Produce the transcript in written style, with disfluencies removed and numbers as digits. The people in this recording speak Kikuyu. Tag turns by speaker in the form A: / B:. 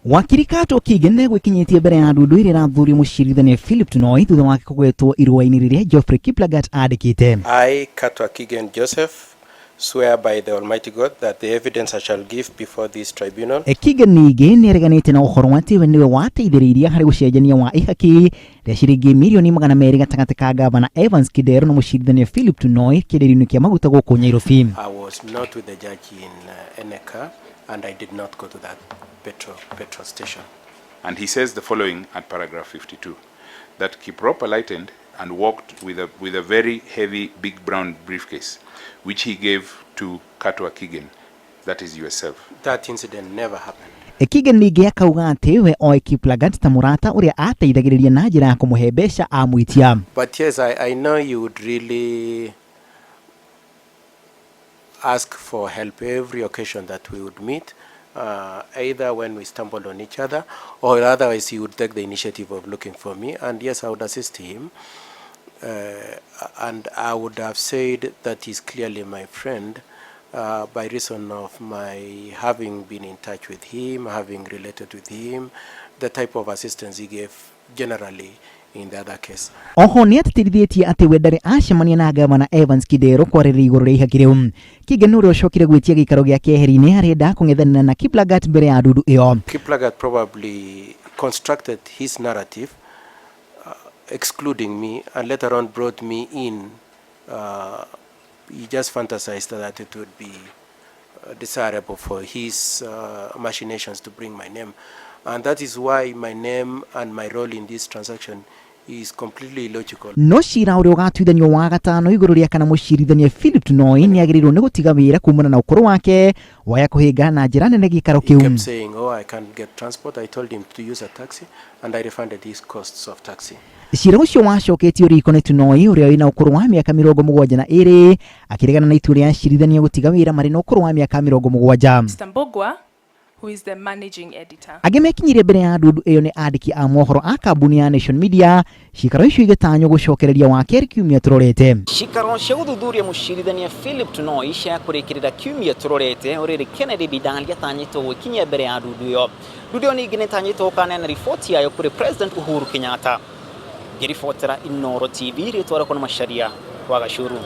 A: Wakiri Katwa Kigen nĩegwĩkinyĩtie mbere ya ndundu ĩrĩa ĩrathuthuria mũcirithania Philip Tunoi thutha wake kũgwetwo irũa-inĩ rĩrĩa Geoffrey Kiplagat andĩkĩte.
B: I, Katwa Kigen Joseph, swear by the Almighty God that the evidence I shall give before this tribunal
A: Kigen ningĩ nĩareganĩte na ũhoro atĩ we nĩwe wateithĩrĩirie harĩ ũcenjania wa ihaki rĩa ciringi mirioni 200 gatagatĩ ka gavana Evans Kidero na mũcirithania Philip Tunoi kĩenderio-inĩ kĩa maguta gũkũ Nyairobi.
B: I was not with the judge in Eneka and I did not go to that petrol station.
C: And he says the following at paragraph 52, that Kiprop alighted and walked with a very heavy big brown briefcase, which he gave to Katwa Kigen, that is yourself.
B: That incident never happened.
A: Kigen ningĩ akauga atĩ we oĩ Kiplagat ta mũrata ũrĩa ateithagĩrĩria na njĩra ya kũmũhe mbeca amwĩtia.
B: But yes, I know you would really ask for help every occasion that we would meet, either when we stumbled on each other or otherwise he would take the initiative of looking for me, and yes, I would assist him. And I would have said that he's clearly my friend by reason of my having been in touch with him, having related with him, the type of assistance he gave generally in the other case.
A: Oho nĩ atĩtĩrithĩtie atĩ we ndarĩ acemania na gavana Evans Kidero kwarĩrĩria igũrũ rĩa ihaki rĩu. Kigen ũrĩa ũcokire gwĩtia gĩikaro gĩa keheri-inĩ arenda kũng'ethanĩra na Kiplagat mbere ya ndundu ĩyo.
B: Kiplagat probably constructed his narrative excluding me and later on brought me in. He just fantasized that it would be desirable for his machinations to bring my name. And that is why my name and my role in this transaction is completely illogical.
A: No cira ũrĩa ũgatuithanio wa gatano igũrũ rĩa kana mũcirithania Philip Tunoi nĩagĩrĩirwo nĩ gũtiga wĩra kumana na ũkũrũ wake waya kũhĩnga na njĩra nene gĩikaro
B: He
A: kĩu.
B: kept saying, "Oh, I can't get transport." I told him to use a taxi and I refunded his costs of taxi.
A: Cira ũcio wacoketio riko nĩ Tunoi ũrĩa wĩna ũkũrũ wa mĩaka 72 akĩregana na itua rĩa acirithania gũtiga wĩra marĩ na ũkũrũ wa mĩaka 70.
D: Mr. Mbugua, who is the managing editor.
A: Angĩ mekinyirie mbere ya ndundu ĩyo nĩ andĩki a mohoro a kambuni ya Nation Media, cikaro icio igĩtanywo gũcokereria wa kerĩ kiumia tũrorete.
E: Cikaro cia gũthuthuria mũcirithania Philip Tunoi cia kũrĩkĩrĩra kiumia tũrorete ũrĩrĩ Kennedy Bidali atanyĩtwo gwĩkinyia mbere ya ndundu ĩyo. Ndundu ĩyo ningĩ nĩtanyĩtwo gũkaneana riboti yayo kũrĩ President Uhuru Kenyatta. Ngĩribotera Inooro TV rĩtwa rĩakwa nĩ Macharia wa Gacuru.